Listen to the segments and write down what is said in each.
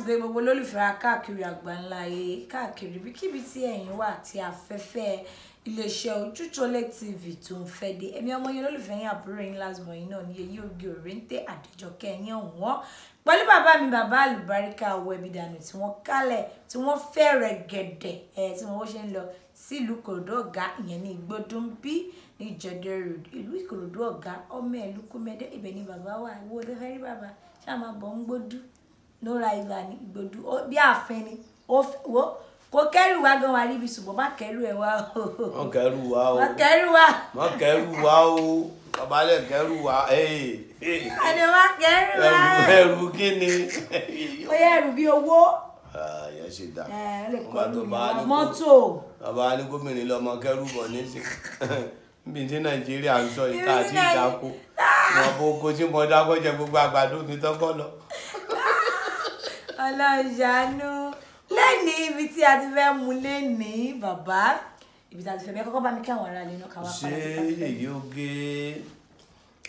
Àsìkò gbogbo lólùfẹ́ wa káàkiri àgbáńlá ayé, káàkiri ibikíbi tí ẹ̀yin wà tí afẹ́fẹ́ iléeṣẹ́ Ojútólé TV tó ń fẹ́ dé. Èmi ọmọ yẹn lólùfẹ́ yín, àbúrò yín, lásìmọ̀ yín náà ní èyí oge òrèǹtẹ̀ Àdéjọkẹ́ ẹ̀yìn ọ̀wọ́n pẹ̀lú bàbá mi, bàbá àlùbáríkà ọwọ́ ẹbí dànù tí wọ́n kálẹ̀ tí wọ́n fẹ́rẹ̀ gẹ̀dẹ̀ ẹ̀ tí wọ́n ṣe ń lọ sílùú Ìkòròdú Ọ̀gá, ìyẹn ní Igbódùnbí ní Jẹdẹ Road, ìlú Ìkòròdú Ọ̀gá, ọmọ ìlú Kúmẹ́dẹ́, ibẹ̀ ni bàbá wà. Wo ló fẹ́ rí bàbá ṣáà máa bọ̀ ń gbódú nóra ìgbà ní Ìgbòdú bí ààfin ni wo kò kẹ́rù wá gan wa ríbi, ṣùgbọ́n má kẹ́rù ẹ̀ wá o. Wọ́n kẹ́rù wá o. Wọ́n kẹ́rù wá. Wọ́n kẹ́rù wá o. Bàbá lè kẹ́rù wá. Ẹni wá kẹ́rù wá. Ẹrù kí ni? Ó yẹ ẹrù bí owó. Yẹn ṣe dá. Ẹ lè kọ́ ẹrù mọ́tò. Bàbá ní gómìnà lọmọ kẹ́rù bọ̀ nísìnyí. Níbi tí Nàìjíríà ń sọ ìta àti ìdáko. Wọ́n bó ko tí mo dákọ́ jẹ gbogbo àgbàdo mi tọ́kọ́ lọ. Ọlọ́run lẹ́ni ibi tí a ti fẹ́ mú lẹ́ni bàbá, ibi tí a ti fẹ́ bẹ́ẹ̀ kọ́kọ́ bá mi kí àwọn ará ilé náà ká wá padà sí ṣé èyí oge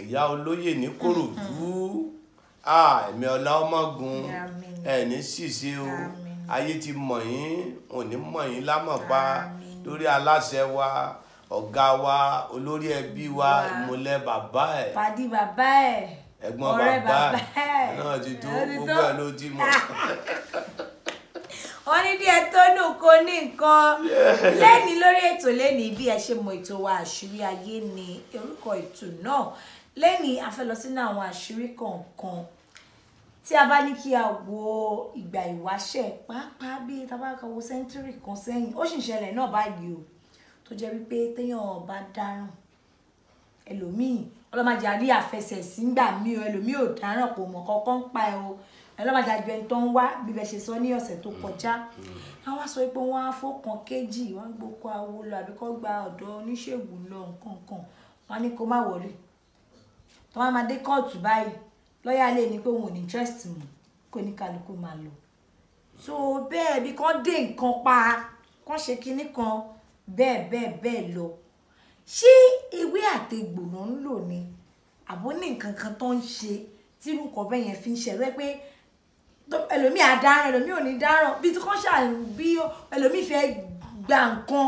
ìyá olóyè ní Kòròdú, ẹ̀mí ọlá ọmọgun ẹ̀ní ṣìṣe o, ayé ti mọ̀ yín, òní mọ̀ yín lámọ̀pá lórí aláṣẹ wa, ọ̀gá wa, olórí ẹbí wa, ìmùlẹ̀ bàbá ẹ̀, pàdí bàbá ẹ̀, ẹ̀gbọ́n bàbá ẹ̀ náà ti tó gbogbo ẹ̀ ló ti mọ̀. Wọ́n ní díẹ̀ tó nù kó ní nǹkan lẹ́ni lórí ètò lẹ́ni. Bí ẹ ṣe mọ ètò wa, àṣírí ayé ni orúkọ ètò náà. Lẹ́ni a fẹ́ lọ sínú àwọn àṣírí kọ̀ọ̀kan tí a bá ní kí a wo ìgbà ìwáṣẹ̀, pàápàá bí tá bá wo sẹ́ńtúrì kan sẹ́yìn, ó sì ń ṣẹlẹ̀ náà báyìí o, tó jẹ́ wípé téèyàn bá dáràn, ẹlòmíì ọlọ́màjà àrí àfẹsẹ̀sí ńgbà mí o, ẹlòmíì ò dáràn kò mọ̀ kọ́kọ́ ń pa ẹ o, ẹlọ́màjà ju ẹni tó ń wá bí bẹ́ẹ̀ ṣe sọ ní ọ̀sẹ̀ tó kọjá. Wọ́n wá sọ pé wọ́n á fọ́kàn kéjì, wọ́n gbókò awo lọ àbí kọ́ gba ọ̀dọ̀ oníṣègùn lọ nǹkan kan, wọ́n á ní kó má wọ̀rí. Tó wọ́n máa dé kóòtù báyìí, lọ́ọ̀yà lè ní pé òun ò ní interest mọ́, kó ní kálukú máa lọ. So bẹ́ẹ̀ bí kán dé nǹkan pa, kán ṣe kinní kan bẹ́ẹ̀ bẹ́ẹ̀ bẹ́ẹ̀ lọ. Ṣé ewé àtegbò ló ń lò ni àbó ní nǹkan kan tó ń ṣe tí irú nǹkan bẹ́ẹ̀ yẹn fi ń ṣẹlẹ̀ pé ẹlòmíì á dáràn, ẹlòmíì ò ní dáràn, bí tí kàn ṣáà bí ẹlòmíì fẹ́ gba nǹkan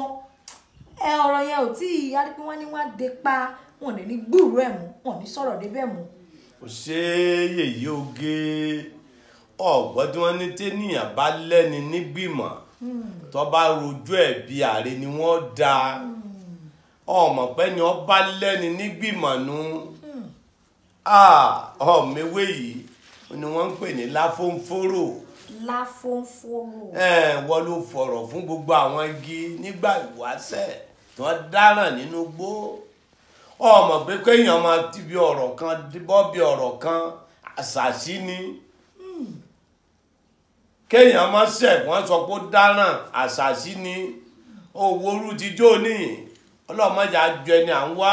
ẹ, ọ̀rọ̀ yẹn ò tí ì yára pé wọ́n ní wọ́n á dé pa, wọn ò ní gbúròó ẹ̀ mú, wọn ò ní sọ̀rọ̀ débẹ̀ mú. Kò ṣe yèyí oge ọ̀gbọ́n tí wọ́n ní téèyàn bá lẹ́ni nígbìmọ̀ tó bá rojú ẹ̀ bí ààrẹ ni wọ́n da ọmọ pẹ́ ni wọ́n bá lẹ́ni nígbìmọ̀ nu ọmọwé yìí ni wọ́n ń pè ní láfóńfóró. Láfóńfóró. Wọ́n ló fọ̀rọ̀ fún gbogbo àwọn igi nígbà ìwáṣẹ̀ tí wọ́n dáràn nínú gbó. Ọmọ pé kéèyàn máa ti bí ọ̀rọ̀ kan bọ́ bí ọ̀rọ̀ kan àṣàṣì ni. Kéèyàn máa ṣẹ̀ wọ́n sọ pé ó dáràn àṣàṣì ni. Owó orú ti jó ní ọlọ́mọdé àjọ ẹni à ń wá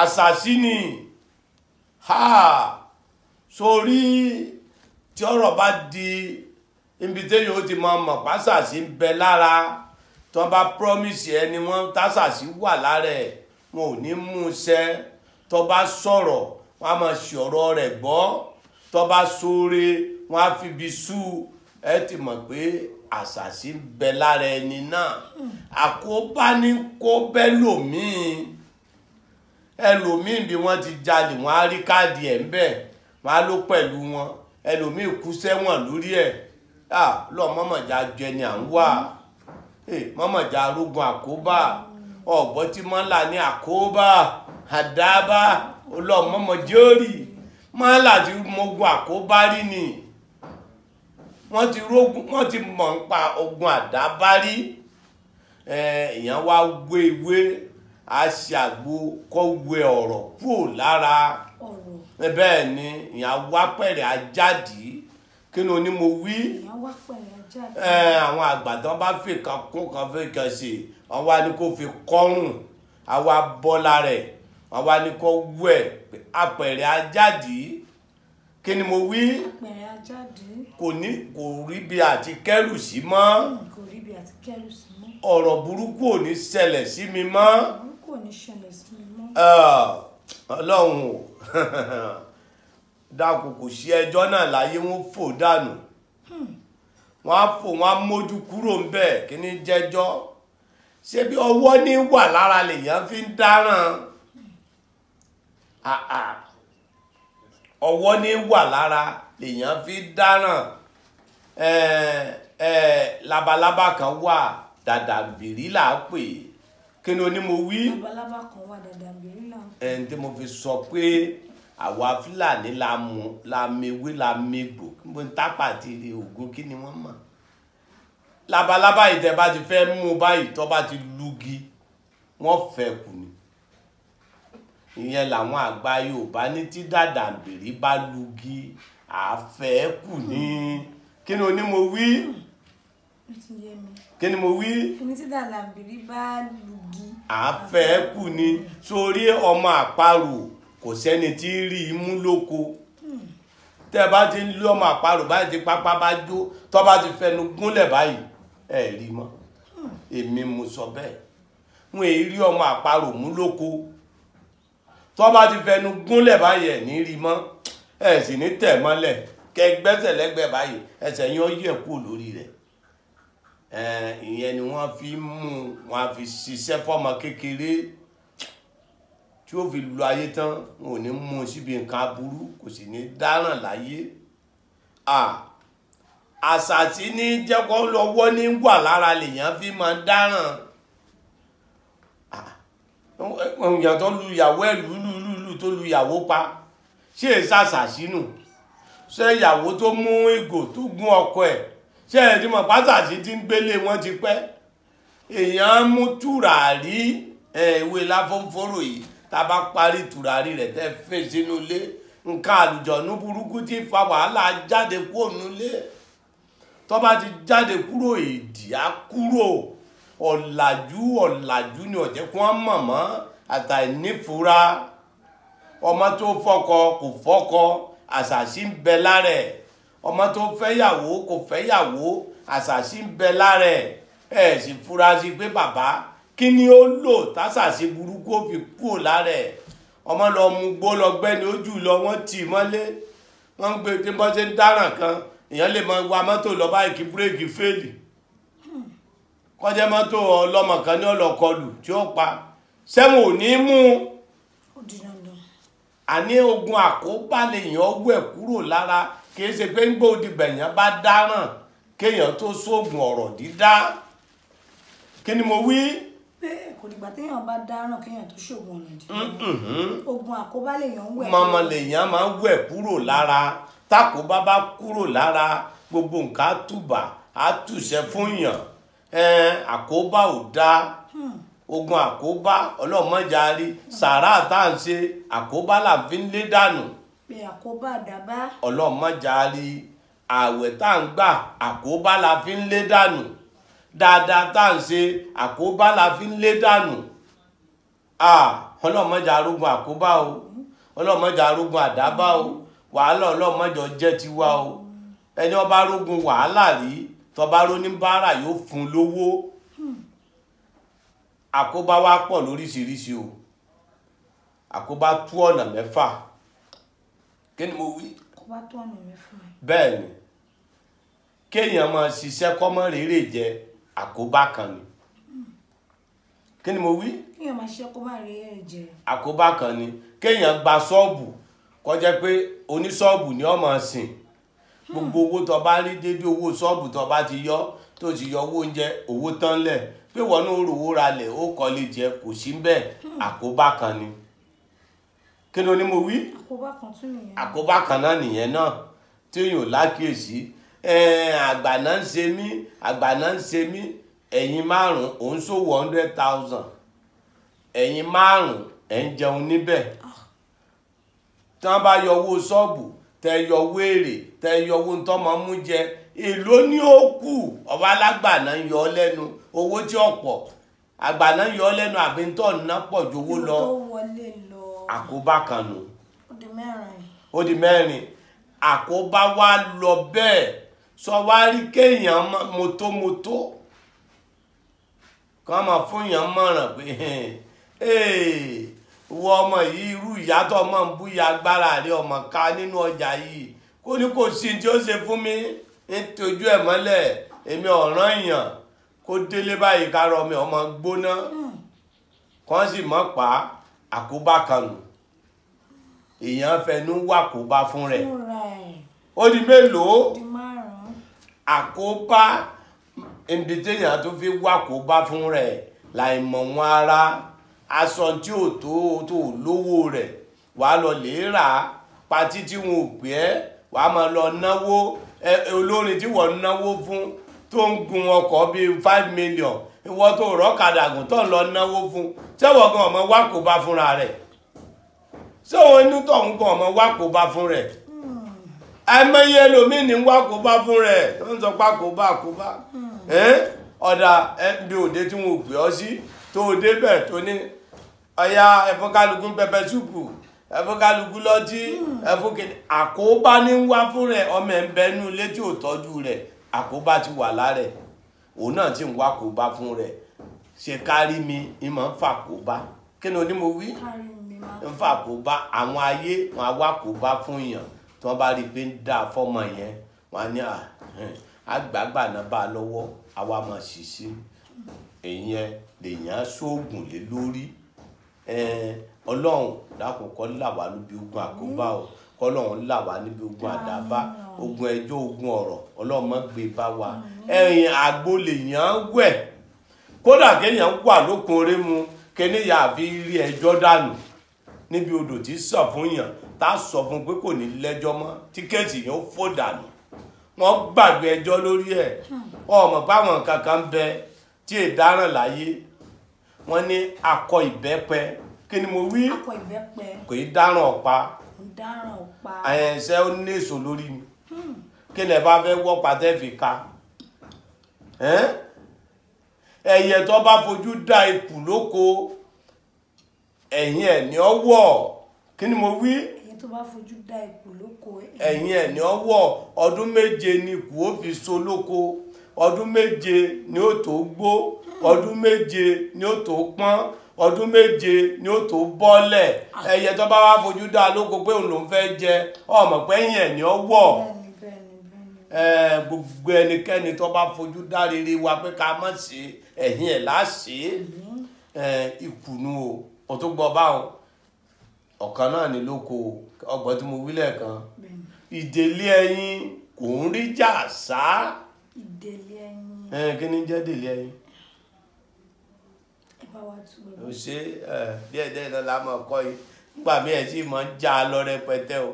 àṣàṣì ni. Sórí tí ọ̀rọ̀ bá di ibi téèyàn ó ti máa mọ̀ pásàsì ń bẹ lára, tí wọ́n bá promise ẹni wọ́n tásàsì wà lára ẹ̀, wọn ò ní mú un ṣẹ. Tó bá sọ̀rọ̀ wọ́n á máa ṣe ọ̀rọ̀ rẹ̀ gbọ́, tó bá sóore wọ́n á fi ibi sú ẹ, ti mọ̀ pé àṣàsì ń bẹ lára ẹni náà. Àkóbá ní kó bẹ́ lòmíì, ẹlòmíì bí wọ́n ti jalè wọ́n á rí káàdì ẹ̀ ń bẹ̀, wọ́n á ló pẹ̀lú wọn, ẹlòmíì kú sẹ́wọ̀n lórí ẹ̀. Lọ mọ́mọ̀já jẹ ni à ń wà, mọ́mọ̀já arógun àkóbá, ọ̀gbọ́n tí mọ́là ní àkóbá àdábá ọlọ́mọmọjẹ́rì mọ́là tí mogun àkóbá rí ni wọ́n ti rógun, wọ́n ti mọ̀ ń pa ogun àdábá rí. Èèyàn wá wé ewé a ṣe àgbo kọ́ wé ọ̀rọ̀ kúrò lára. Bẹ́ẹ̀ ni ìyàn wá pẹ̀rẹ̀ ajáde, kí ni oní mo wí? Àwọn àgbà tán bá fi kan kún kan fi kan ṣe, wọ́n wá ní kó fi kọ́rùn, àwa bọ́lá rẹ̀, wọ́n wá ní kó wẹ̀ apẹ̀rẹ̀ ajáde. Kí ni mo wí? Kò ní kò rí bí àti kẹ́rù sí mọ́. Ọ̀rọ̀ burúkú ò ní ṣẹlẹ̀ sí mi mọ́. Ọlọ́run o dákun, kò sí ẹjọ́ náà láyé wọn fò dànù. Wọ́n á fò, wọ́n á mójú kúrò ń bẹ̀. Kí ni jẹ́jọ́? Ṣé bí ọwọ́ ní wà lára lèèyàn fi ń dáràn? Ọwọ́ ní wà lára lèèyàn fi ń dáràn. Labalábá kan wà, dàdàbìrí là á pè. Kí ni oní mo wí? Labalábá kan wà, dàdàbìrí là á pè. Ẹni tí mo fi sọ pé àwa Fúlàní la mú, la mewé, la megbò, mo ń tápà ti rí ògùn, kí ni wọ́n mọ̀? Labalábá yìí, tẹ́ bá ti fẹ́ mú báyìí, tó bá ti lugi, wọ́n fẹ́ kù ni. Ìyẹn làwọn àgbà Yorùbá ní tí dàdàbìrí bá lugi, àfẹ́ kù ni. Kí ni oní mo wí? Kí ni mo wí? Ẹni tí dàdàbìrí bá lugi, àfẹ́ kù ni. Sórí ọmọ àparò, kò sẹ́ni tí ń rí imú lóko. Tẹ́ bá ti ń lé ọmọ àparò báyìí, tí pápá bá jó, tó bá ti fẹnu gúnlẹ̀ báyìí, ẹ rí mọ́. Èmi mo sọ bẹ́ẹ̀. Wọn èyí rí ọmọ àparò mú lóko. Tó bá ti fẹnu gúnlẹ̀ báyìí, ẹ̀ ní rí mọ́, ẹ sì ní tẹ̀ mọ́lẹ̀. Kẹ gbẹ́sẹ̀ lẹ́gbẹ̀ẹ́ báyìí, ẹsẹ̀ yín ó yẹ̀ kúrò lórí rẹ̀. Ìyẹn ni wọ́n fi mú, wọ́n fi ṣiṣẹ́ fọ́mọ kékeré tí ó fi lu ayé tán. Wọn ò ní mú un síbi nǹkan aburú, kò sì ní dáràn láyé. Àṣàtì ní jẹ́kọ́ lọ́wọ́ ní wà lára lèèyàn fi máa dáràn. Èèyàn tó lu ìyàwó ẹ̀ lùlùlù, tó lu ìyàwó pa, ṣé èsàṣà sínú? Ṣé ìyàwó tó mú ìgò tó gún ọkọ ẹ̀, ṣé ẹ̀ tí mo pàṣàṣì ti ń gbélé wọn ti pẹ́? Èèyàn mú tùràrí, ewé láfọ́nfọ́rò yìí, tá a bá parí tùràrí rẹ̀, tẹ́ fẹ́ sínú ilé, nǹkan àlùjọ̀nú burúkú tí fa wàhálà jáde kúrò nílé. Tó bá ti jáde kúrò, èdè á kúrò. Ọ̀làjú ọ̀làjú ni ọ̀jẹ̀ kí wọ́n mọ̀ mọ́ àtàìnífura. Ọmọ tó fọ́kọ kò fọ́kọ, àṣàṣì ń bẹ lára ẹ̀. Ọmọ tó fẹ́yàwó kò fẹ́yàwó, àṣàṣì ń bẹ lára ẹ̀. Ẹ̀ sì fura sí pé bàbá, kí ni ó lò tásàṣì burúkú ó fi kúrò lára ẹ̀? Ọmọ lọ mú gbó lọ gbẹ́ni ojú lọ, wọ́n tì í mọ́lé, wọ́n ń gbé tí wọ́n ṣe ń dáràn kan. Èèyàn lè máa wa mọ́tò lọ báyìí kí búréèkì fèlì, kọjá mọ́tò ọlọ́mọ kan ní ọlọ́kọlù tí ó pa sẹ́wọ̀n ò ní mú. Àní ogun àkóbá lèèyàn wẹ̀ kúrò lára. Kì í ṣe pé ń gbòdì bẹ̀yàn bá dáràn kéèyàn tó sóògùn ọ̀rọ̀ dídá. Kí ni mo wí? Pé kò dìgbà téèyàn bá dáràn kéèyàn tó ṣògùn ọ̀nà dídá. Ogun àkóbá lèèyàn ń wẹ̀. Mọ̀mọ́ lèèyàn máa ń wẹ̀ kúrò lára. Tákòbá bá kúrò lára, gbogbo nǹkan á tùbà, á tùṣẹ́ fún yàn. Àkóbá ò dáa. Ogun àkóbá ọlọ́mọdéarí. Sàrà tá à ń ṣe, àkóbá là ń fi ń lé dànù. Pé àkóbá àdàbá. Ọlọ́mọdéarí. Àwẹ̀ tá à ń gbà, àkóbá la fi ń lé dànù. Dáadáa tá à ń ṣe, àkóbá la fi ń lé dànù. Ọlọ́mọdé arógun àkóbá o, ọlọ́mọdé arógun àdábá o, wàhálà ọlọ́mọdé jẹ́ tiwa o. Ẹni ọba arógun wàhálà rí, tọba róníbàárà yóò fún lówó. Àkóbá wa pọ̀ lóríṣiríṣi o. Àkóbá tú ọ̀nà mẹ́fà. Kí ni mo wí? Àkóbá tú ọ̀nà mẹ́fà. Bẹ́ẹ̀ ni, kéèyàn máa ṣiṣẹ́ kọ́mọ́ rérè jẹ, àkóbá kan ni. Kí ni mo wí? Kéèyàn máa ṣiṣẹ́ kó má rérè jẹ, àkóbá kan ni. Kéèyàn gba ṣọ́ọ̀bù, kó jẹ́ pé oníṣọ́ọ̀bù ni ó máa sìn. Gbogbo owó tó bá rí, dédé owó ṣọ́ọ̀bù tó bá ti yọ, tó ti yọ owó oúnjẹ, owó tán lẹ̀, pé wọn náà rówó ralẹ̀, ó kọ́lé jẹ, kò sí bẹ́ẹ̀. Àkóbá kan ni. Kí ló ní mo wí? Àkóbá kan tún nìyẹn. Àkóbá kan náà nìyẹn náà tí yóò lákìyèsí. Àgbà náà ń ṣe mí, àgbà náà ń ṣe mí. Ẹ̀yin márùn-ún, òun ṣòwò 100,000. Ẹ̀yin márùn-ún ẹ̀ ń jẹun níbẹ̀. Tí wọ́n bá yọ owó ṣọ́ọ̀bù, tẹ yọ owó èrè, tẹ yọ owó ntọ́mọ mú jẹ, èló ní ó kù? Ọba alágbà náà ń yọ ọ́ lẹ́nu owó tí ó pọ̀. Àgbà náà ń yọ ọ́ lẹ́nu àbí ntọ́ ná pọ̀ ju owó lọ. Àkóbá kan nù. Ó di mẹ́rin. Àkóbá wa lọ bẹ́ẹ̀. Sọ wá rí kéèyàn mọ́tómọ́tó kàn máa fún yàn mọ̀ràn pé wọ ọmọ yìí, irú ìyá tó ọmọ ń búya agbára rẹ ọmọ ká nínú ọjà yìí, kó ní kò sí tí ó ṣe fún mi, Ń tọ́jú ẹ̀ mọ́lẹ̀ èmi ọ̀ràn èèyàn kó délé báyìí kárọ̀ mi ọmọ gbóná kàn sì mọ́ pa àkóbá kan nù. Èèyàn fẹnu wà kóbá fún rẹ̀. Ó di mélòó? Àkóbá ibi téèyàn tó fi wà kóbá fún rẹ̀ láì mọ̀ wọn ara. Aṣọ tí ò tó tó lówó rẹ̀ wàá lọ lè rà á. Patí tí wọn ò pè ẹ́ wàá máa lọ náwó. Olórin tí wọ́n náwó fún tó ń gun ọkọ̀ bíi 5 million ìwọ tó rọ́kadà gùn tó ń lọ náwó fún ṣẹ́wọ̀n gan ọmọ wà kó bá fúnra rẹ̀? Ṣẹ́wọ̀n inú tọ̀hún gan ọmọ wà kó bá fún rẹ̀? Àìmọye ẹlòmíì ní wà kó bá fún rẹ̀ tó ń sọ pé àkóbá àkóbá. Ọ̀dà bí òde tí wọn ò pè ọ́ sí tó o débẹ̀ tó ní ọ̀ya ẹ̀fọ́ kálukú pẹpẹ súpù ẹ̀fọ́ kálukú lọ́tí ẹ̀fọ́ kìnnì. Àkóbá ní wá fún rẹ̀. Ọmọ ẹ̀ ń bẹ inú ilé tí ò tọ́jú rẹ̀ àkóbá ti wà lára ẹ̀ òun náà ti ń wá kóbá fún rẹ̀. Ṣe kárí mi ìmọ̀ ń fà kóbá. Kí ni onímọ̀ wí? Ń fà kóbá. Àwọn ayé wọn á wá kóbá fún yàn tí wọ́n bá rí i pé ń dá fọ́mọ yẹn wọn á ní àgbààgbà náà bá a lọ́wọ́ àwa máa ṣiṣẹ́. Èyàn lèyàn sóògùn lé lórí. Ọlọ́run dákun kó là wá níbi ogun àkóbá o, kọ́lọ́run là wá níbi ogun àdábá, ogun ẹjọ́, ogun ọ̀rọ̀ Ọlọ́run má gbé bá wa. Ẹ̀yìn àgbo lèyàn wẹ̀ kódà kéèyàn wà lókun orí mu kéèyàn àfi rí ẹjọ́ dànù níbi odò tí sọ fún yàn tá a sọ fún pé kò ní lẹ́jọ́ mọ́ tí kéèsì yẹn ó fò dànù. Wọ́n gbàgbé ẹjọ́ lórí ẹ̀. Ọmọ báwọn kankan ń bẹ tí èdáràn láyé. Wọ́n ní akọ ìbẹ́pẹ. Kí ni mo wí? Akọ ìbẹ́pẹ kò í dáràn ọ̀pá. Ẹ̀ṣẹ̀ ó ní èso lórí mi. Kí ni ẹ bá fẹ́ wọ́ pàtẹ́ fi ka? Ẹyẹ tó bá fojú dá ikù lóko ẹ̀yìn ẹ̀ ní ọ wọ̀. Kí ni mo wí? Ẹyẹ tó bá fojú dá ikù lóko ẹ̀yìn ẹ̀ ní ọ wọ̀. Ọdún 7 ni ikù ó fi so lóko. Ọdún 7 ni ó tó gbó. Ọdún 7 ni ó tó pọ́n. Ọdún 7 ni ó tó bọ́lẹ̀. Ẹyẹ tó bá wá fojú dá lóko pé òun ló ń fẹ́ jẹ ọmọ pé ẹ̀yìn ẹ̀ ní ọ wọ̀. Gbogbo ẹnikẹ́ni tó bá fojú dá rere wa pé ká má ṣe ẹ̀yìn ẹ̀ láṣẹ ìkùnú o. O tó gbọ́ báwọn ọ̀kan náà ní lóko ọgbọ́n tí mo wí lẹ́ẹ̀kan. Ìdèlé ẹyin kò ń rí jà sá. Ìdèlé ẹyin. Kí ni jẹ́ dèlé ẹyin? Ó ṣe díẹ̀ díẹ̀ náà la máa kọ́ yìí. Nígbà míì ẹ̀ sì máa ń já a lọ rẹpẹtẹ o.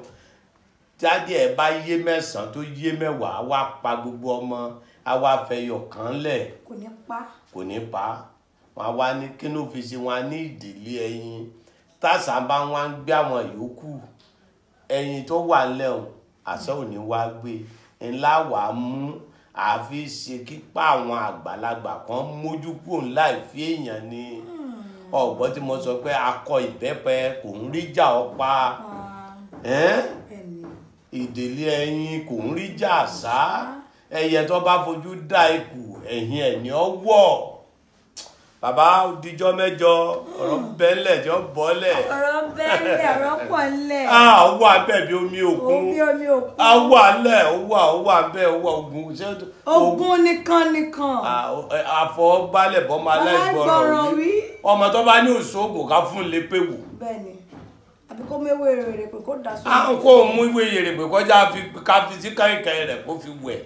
Jáde ẹ̀ bá yé 9 tó yé 10 á wá pa gbogbo ọmọ á wá fẹyọ̀ kan lẹ̀. Kò ní pa. Kò ní pa. Wọn á wá ní kí ló fi ṣe wọn á ní ìdílé ẹyin. Tàṣà bá wọn ń gbé àwọn yòókù ẹyin tó wà lẹ́hùn àṣà ò ní wá gbé ńlá wàá mú àfi ṣe kípa àwọn àgbàlagbà kan mójú kúrò láì fi èèyàn ni. Ọ̀gbọ́n tí mo sọ pé akọ ìbẹ́pẹ kò ń ríjà ọ̀pá. Ìdèlé ẹyin kò ń ríjà àṣà. Ẹyẹ tó bá fojú dá ikù ẹ̀yìn ẹ̀ ní ọ wọ̀. Bàbá dijọ́ mẹ́jọ ọ̀rọ̀ bẹ́lẹ̀ jọ bọ́lẹ̀. Ọ̀rọ̀ bẹ́lẹ̀ ọ̀rọ̀ pọ̀ ńlẹ̀. A wà bẹ́ẹ̀ bí omi òkun. Omi omi òkun. A wà lẹ̀ ó wà bẹ́ẹ̀ ó wà ogun. Ogun nìkan nìkan. Àfọwọ́gbálẹ̀ bọ́ máa láìgbọràn wí. Ọmọ tó bá ní òṣogbo ká fún un lépè wò. Bẹ́ẹ̀ni àbí kó mú ewé rere pé kó dà sórí. A kó mú ewé rere pé kọjá ká fi sí kẹ̀kẹ́ rẹ̀ kó fi wẹ̀.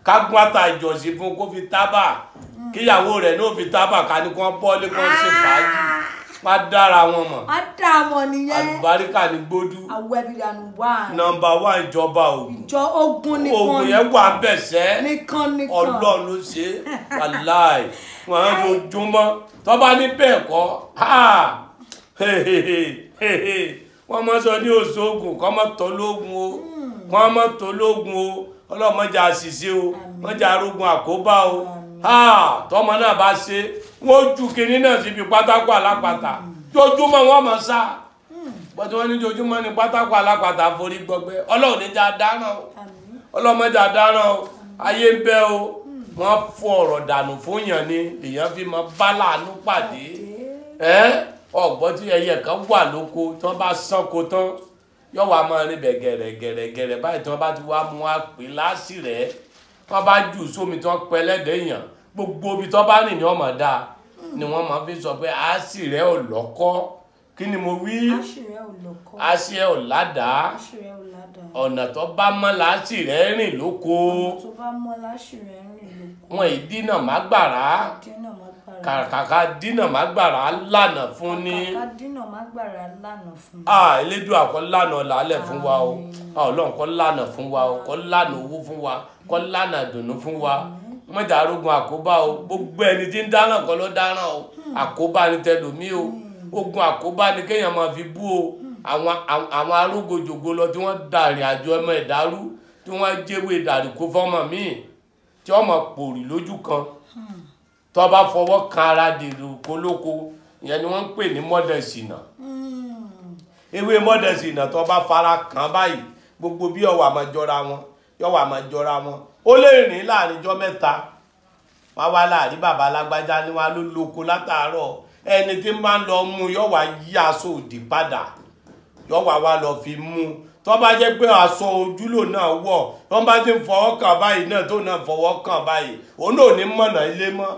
Ká gún ata ìjọsìn fún kó fi tábà. Kíyàwó rẹ̀ ní òfin tábà ká ní kán bọ́ọ̀lì kán ṣe fàájì má dára wọn mọ̀. Má dá a mọ̀ nìyẹn. Àlùbáríkà ní gbódú. Àwọ̀ ẹbí dànù wá. Nọ́mbà 1 ìjọba Ògùn. Ìjọ Ògùn nìkan. Ògùn yẹn wà bẹ̀sẹ̀. Nìkan nìkan. Ọlọ́run ló ṣe wàláì wọn á jojúmọ́ tó bá ní bẹ́ẹ̀ kọ́ wọ́n mọ̀ sọ ní Òṣogùn kọ́ mọ̀ tọ́ lógun o kọ́ mọ̀ tọ́ lógun o Ọlọ́run má jẹ́ àṣìṣe o má jẹ́ arógun àkóbá o. Tọmọ náà bá ṣe wọn ju kinní náà síbi pátákó alápàtà jojúmọ́ wọn mọ sá bọ́tí wọ́n ní jojúmọ́ ní pátákó alápàtà forí gbọgbẹ́. Ọlọ́run ní já dáràn o, Ọlọ́run má já dáràn o, ayé ń bẹ o. Wọ́n fọ ọ̀rọ̀ dànù fún yàn ni lèèyàn fi mọ bá láàánú pàdé. Ọ̀gbọ́n tí ẹyẹ kan wà lóko tí wọ́n bá sánko tán yóò wá máa rìn bẹ̀ gẹ̀rẹ̀gẹ̀rẹ̀gẹ̀rẹ̀ báyìí tí wọ́n bá ti wá mú wa pè láṣìrẹ́ Wọ́n bá jù sómi tí wọ́n pẹ́ lẹ́dẹ̀ẹ́ èèyàn, gbogbo ibi tó bá rìn ní ọmọ dáa ni wọ́n máa fi sọ pé àásì rẹ̀ ò lọ́kọ́. Kí ni mo wí? Àṣìrẹ́ ò lọ́kọ́. Àásì rẹ̀ ò ládàá. Àṣìrẹ́ ò ládàá. Ọ̀nà tó bá mọ́ làásì rẹ̀ rìn lóko. Ọ̀nà tó bá mọ́ láṣìrẹ́ rìn lóko. Wọn ì dínà má gbàrá. Dínà má gbàrà. Kàkà dínà má gbàrá lànà fún ni. Kàkà dínà má gbàrà lànà fún ni. Ah, Elédùà kó lànà làálẹ̀ fún wa o. Ọlọ́run kó lànà fún wa o, kó lànà owó fún wa, kó lànà ìdùnnú fún wa. Mọ̀jà arógun àkóbá o. Gbogbo ẹni tí ń dáràn kọ́ ló dáràn o. Àkóbá ni tẹlòmí o. Ogun àkóbá ni kéèyàn máa fi bú o. Àwọn arógojògo lọ tí wọ́n da ìrìn àjò ọmọ ìdárú, tí wọ́n jẹ́wé dàrúkọ fọ́mọ míì, tí ọmọ pòrì lójú kan. Tó bá fọwọ́ kan ara dèrò kólóko, ìyẹn ni wọ́n ń pè ní mọ́dẹ̀sìnà. Ewé mọ́dẹ̀sìnà tó bá fara kàn báyìí, gbogbo bí ọwà máa jọra wọn, yọwà máa jọra wọn. Ó lè rìn láàrin ijọ́ mẹ́ta. Wá wá láàrin bàbá alágbájá ni wá ló lóko látàárọ̀. Ẹni tí máa ń lọ mú yọwà yí aṣọ òdì padà, yọwà wá lọ fi mú. Tó bá jẹ́ pé aṣọ ojúlò náà wọ̀, tó bá ti ń fọwọ́ kàn báyìí náà, tó náà fọwọ́ kàn báyìí, òun náà ò ní mọ̀nà ilé mọ́.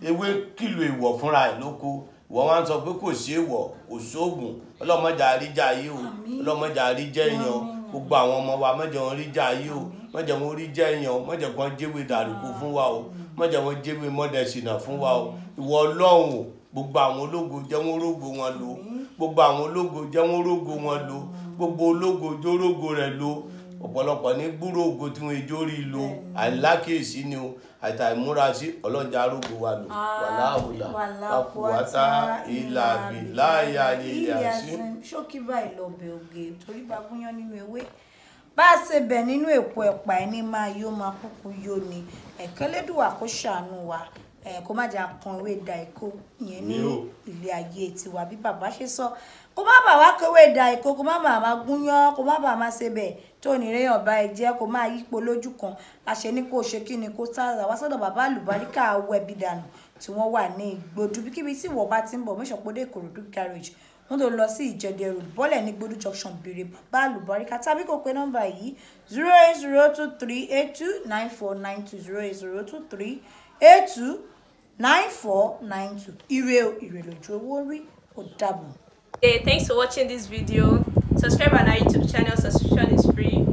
Ewé kìlò ìwọ̀ fúnra ẹ̀ lóko. Ìwọ wá ń sọ pé kò sí èèwọ̀, kò sóògùn. Ọlọ́mọdé àríjà yìí o, ọlọ́mọdé àríjẹ́ èèyàn o. Gbogbo àwọn ọmọ wa mọ̀jẹ̀ wọn ríjà yìí o, mọ̀jẹ̀ wọn ríjẹ́ èèyàn o, mọ̀jẹ̀ wọn jẹ́wé dàrúkọ fún wa o, mọ̀jẹ̀ wọn jẹ́wé mọ́dẹ̀sìnà fún wa o. Ìwọ Ọlọ́run o, gbogbo àwọn ológo jẹ́ wọn rógo wọn lò, gbogbo àwọn ológo jẹ́ wọn rógo wọn lò, gbogbo ológo jórógo rẹ̀ lò. Ọ̀pọ̀lọpọ̀ ní gbúrò ògo tí wọ́n ejó rí lò, àìlákèésí ni o, àtàìmúra sí ọlọ́jà arógo wa lò. Wàláhùlà wàkùwàtà ìlà bìláyà ilẹ̀ àṣí. Ṣókí báyìí lọ bẹ̀ ògè torí bá gúnyán nínú ewé, bá a ṣe bẹ̀ nínú èpo ẹ̀pà ẹni máa yó máa kúkú yó ni. Ẹ̀kẹ́lẹ́dùwà kó ṣàánú wa, kó má jà kan ewé da èkó ìyẹn ní ilé ayé tiwa bí bàbá ṣe sọ. Kó má bà wá kówé da èkó, kó má bà má gúnyán, kó má bà má ṣe bẹ̀ tó ní réyàn bá ẹ jẹ́, kó má yípo lójú kan. Àṣẹ ní kó ṣe kí ni kó sára wá sọ́dọ̀ bàbá àlùbáríkà awẹ́bí dànù tí wọ́n wà ní Ìgbòdú. Bíkíbi tí ìwọ bá ti ń bọ̀, mẹ́sàn-án pé Ìkòròdú garage, wọ́n tó lọ sí Ìjẹ̀dẹ̀ road, bọ́lẹ̀ ní Gbódú junction, béèrè bàbá àlùbáríkà tàbí kó pe nọ́mbà yìí 08023829492, 08023829492. Ire o, ire lójú owó rí, ó dàbọ̀. Hey, thanks for watching this video. Subscribe on our YouTube channel, subscription is free.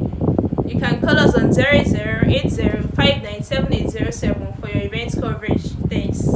You can call us on 0080597807 for your event coverage. Thanks.